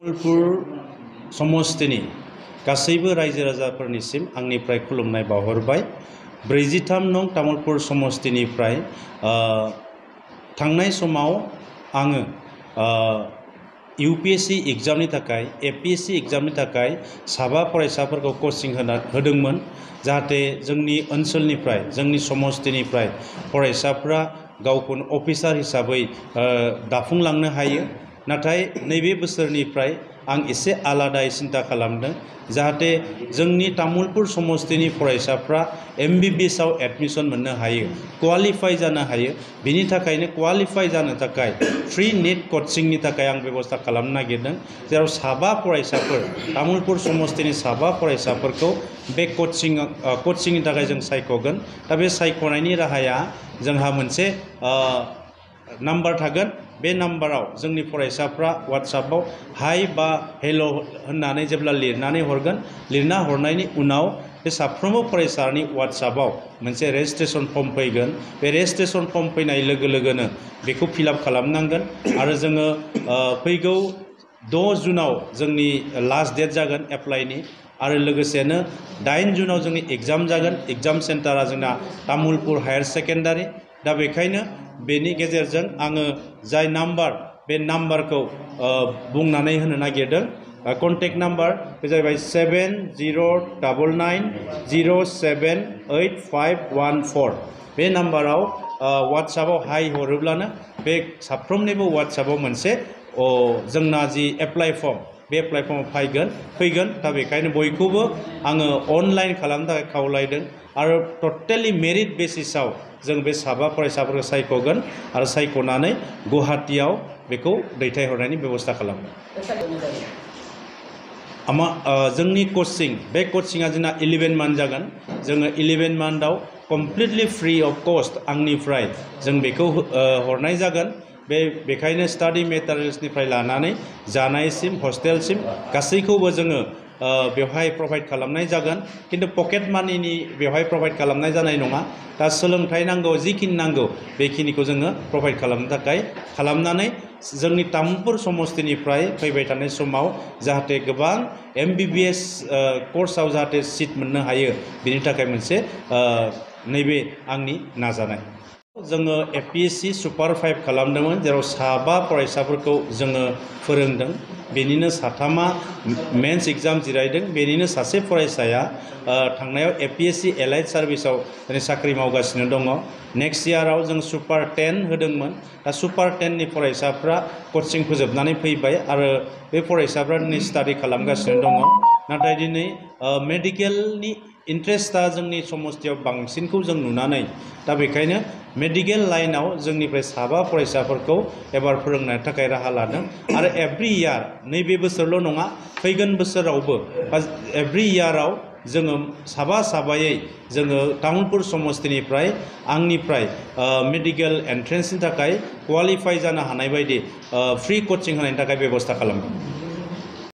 तामुलपुर समस्तिनि गासैबो रायजो राजाफोरनिसिम आंनिफ्राय खुलुमनाय बावहरबाय। 43 नं तामुलपुर समस्तिनिफ्राय थांनाय समाव आङो UPSC एग्जामनि थाखाय APSC एग्जामनि थाखाय साबा फरायसाफोरखौ कोचिं होदोंमोन, जाहाथे जोंनि ओनसोलनिफ्राय जोंनि समस्तिनिफ्राय फरायसाफ्रा गावखौनो अफिसार हिसाबै दाफुंलांनो हायो। नाथाय नैबे बोसोरनिफ्राय आं एसे आलादायै सिन्ता खालामदों, जाहाथे जोंनि तामुलपुर समस्तिनि फरायसाफ्रा MBBS आव एडमिशन मोननो हायो, क्वालिफाई जानो हायो। बिनि थाखायनो क्वालिफाई जानो थाखाय फ्री नेट कोचिंनि थाखाय आं बेबस्था खालामनो नागिरदों, जेराव साबा फरायसाफोर तामुलपुर समस्तिनि साबा फरायसाफोरखौ बे कोचिंनि थाखाय जों सायख'गोन। दा बे सायख'नायनि राहाया जोंहा मोनसे नाम्बार थागोन। बे नाम्बाराव जोंनि फरायसाफ्रा WhatsAppआव हाय बा हेल' होननानै जेब्ला लिरनानै हरगोन, लिरना हरनायनि उनाव बे साफ्रोमबो फरायसानि WhatsAppआव मोनसे रेजिस्ट्रेशन फर्म फैगोन। बे रेजिस्ट्रेशन फर्म फैनाय लोगो लोगोनो बेखौ फिलआप खालामनांगोन आरो जोङो फैगौ 6 जुनाव जोंनि लास्ट डेट जागोन एप्लाइनि, आरो लोगोसेनो 8 जुनाव जोंनि एग्जाम जागोन। एग्जाम सेन्टारा जोंना तामुलपुर हायार सेकेन्डारि। दा बेखायनो बेनि गेजेरजों आङो जाय नाम्बार, बे नाम्बारखौ बुंनानै होनो नागिरदों। कन्टेक्ट नाम्बार बे जाहैबाय 7099078514। बे नाम्बाराव WhatsAppआव हाय हरोब्लानो बे साफ्रोमनिबो WhatsAppआव मोनसे जोंना जि एप्लाइ फर्म, बे एप्लाइ फर्म फैगोन। दा बेखायनो बयखौबो आङो अनलाइन खालामनो थाखाय खावलायदों, आरो टटेलि मेरिट बेसिसाव जों बे साबा फरायसाफोरखौ सायख'गोन आरो सायख'नानै गुवाहाटीआव बेखौ दैथायहरनायनि बेबस्था खालामगोन। जोंनि कोचिं, बे कोचिंआ जोंना 11 मान्थ जागोन। जोङो 11 मान्थआव कमप्लिटलि फ्री अफ कस्ट आंनिफ्राय जों बेखौ हरनाय जागोन। बेखायनो स्टाडि मेटेरियल्सनिफ्राय लानानै जानायसिम, हस्टेलसिम गासैखौबो जोङो बेवहाय प्रभाइड खालामनाय जागोन। खिन्थु पकेट मानिनि बेवहाय प्रभाइड खालामनाय जानाय नङा। दा सोलोंथाइ नांगौ, जिखिनि नांगौ बेखिनिखौ जोङो प्रभाइड खालामनो थाखाय खालामनानै जोंनि तामुलपुर समस्तिनिफ्राय फैबाय थानाय समाव जाहाथे गोबां MBBS कर्सआव जाहाथे सिट मोननो हायो, बेनि थाखाय मोनसे नैबे आंनि नाजानाय। जोङो APSC सुपार 5 खालामदोंमोन, जेराव साबा फरायसाफोरखौ जोङो फोरोंदों। बेनिनो साथामा मेन्स एग्जाम जिरायदों। बेनिनो सासे फरायसाया थांनायाव APSC एलाइड सार्भिसाव साख्रि मावगासिनो दङ। नेक्स्ट इयाराव जों सुपार 10 होदोंमोन। दा सुपार 10नि फरायसाफ्रा कोचिं फोजोबनानै फैबाय, आरो बे फरायसाफ्रा दिनै स्टाडि खालामगासिनो दङ। नाथाय दिनै मेडिकेलनि इन्ट्रेस्टआ जोंनि समस्तियाव बांसिनखौ जों नुनानै, दा बेखायनो मेडिकेल लाइनाव जोंनिफ्राय साबा फरायसाफोरखौ एबार फोरोंनो थाखाय राहा लादों। आरो एभ्रि इयार, नैबे बोसोरल' नङा, फैगोन बोसोरावबो एभ्रि इयाराव जोङो साबायै जोङो तामुलपुर समस्तिनिफ्राय आंनिफ्राय मेडिकेल एन्ट्रेन्सनि थाखाय क्वालिफाइ जानो हानाय बायदि फ्री कोचिं होनायनि थाखाय बेबस्था खालामगोन।